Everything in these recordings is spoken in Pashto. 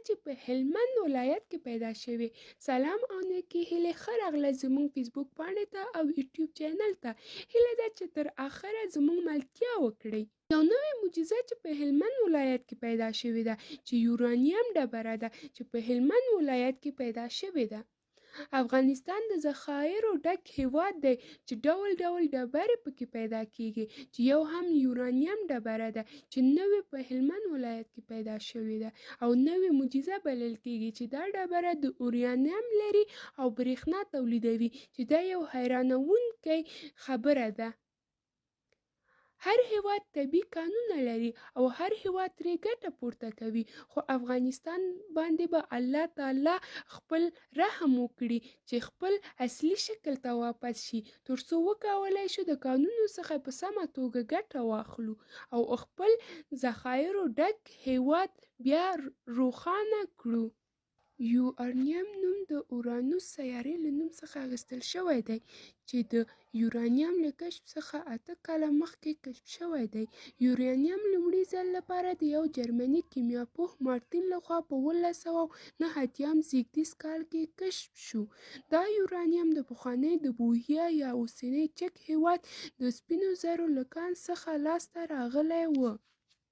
چې په هلمند ولایت کې پیدا شوې. سلام او نیکې هیلې، ښه راغلاست زموږ فیسبوک پاڼې ته او یوټیوب چینل ته. هیله ده چې تر اخره زموږ ملتیا وکړئ. یو نوې معجزه چې په هلمند ولایت کې پیدا شوې ده چې یورانیم ډبره ده چې په هلمند ولایت کې پیدا شوې ده. افغانستان د ذخایرو ډک هیواد دی چې ډول ډول ډبرې پکې پیدا کیږي چې یو هم یورانیم ډبره ده چې نوې په هلمند ولایت کې پیدا شوې ده او نوې معجزه بلل کیږي چې دا ډبره د اورانیم لري او برېښنا تولیدوي چې دا یو حیرانوونکی خبره ده. هر هېواد طبیعي کانونه لري او هر هېواد ترې ګټه پورته کوي، خو افغانستان باندې به الله تعالی خپل رحم وکړي چې خپل اصلي شکل ته واپس شي تر څو وکولای شو د کانونو څخه په سمه توګه ګټه واخلو او خپل ذخایرو ډک هېواد بیا روښانه کړو. یورانیم نوم د اورانوس سیارې له نوم څخه اخیستل شوی دی چې د یورانیم له کشف څخه 8 کاله مخکې کشف شوی دی. یورانیم لومړي ځل لپاره د یو جرمني کیمیا پوه مارتین لخوا په 1789 زیږدیز کال کې کشف شو. دا یورانیم د پخوانۍ د بوهیا یا اوسني چک هیواد د سپینو زرو له کان څخه لاسته راغلی و.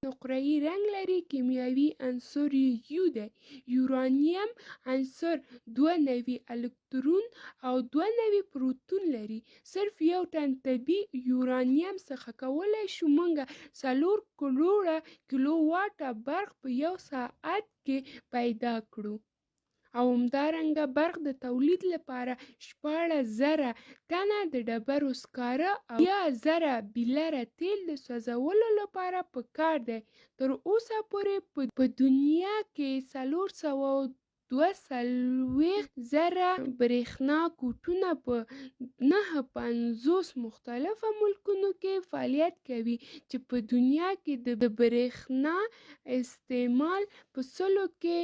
نقره یي رنګ لري، کیمیاوي عنصر یې یو دی. یورانیم عنصر 92 الکترون او 92 پروتون لري. صرف یو ټن طبیعي یورانیم څخه کولای شو موږ 4 کروړه کیلو واټه برق په یو ساعت کې پیدا کړو او همدارنګه برق د تولید لپاره 16,000 ټنه د ډبرو سکاره او 70,000 بیلره تیل د سوځولو لپاره په کار دی. تر اوسه پورې په دنیا کې 442,000 برېښنا کوټونه په 59 مختلفو ملکونو کې فعالیت کوي چې په دنیا کې د برېښنا استعمال په سلو کې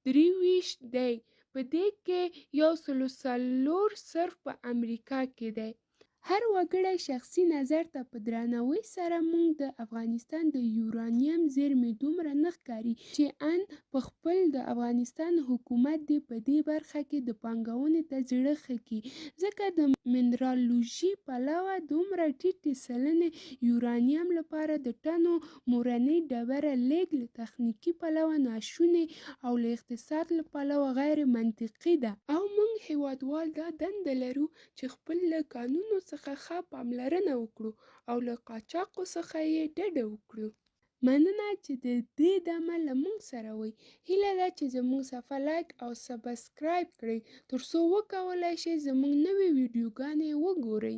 23 دی، په دې کې 104 صرف په امریکا کې دی. هر وګړی شخصي نظر ته په درناوي سره موږ د افغانستان د یورانیم زیرمې دومره نه ښکاري چې ان په خپل د افغانستان حکومت دې په دې برخه کې د پانګونې ته زړه ښه کړي، ځکه د منرالوژي پلوه دومره ټیټې سلنې یورانیم لپاره د ټنو مورنۍ ډبره لیږد له تخنیکي پلوه ناشونې او له اقتصاد له پلوه غیر منطقي ده. او موږ هیوادوال دا دنده لرو چې خپل له کانونو څخه ښه پاملرنه وکړو او له قاچاقو څخه یې ډډه وکړو. مننه چې د دې دمه له موږ سره وئ. هیله ده چې زموږ صفحه لایک او سبسکرایب کړئ تر څو وکولای شئ زموږ نوې ویډیوګانې وګورئ.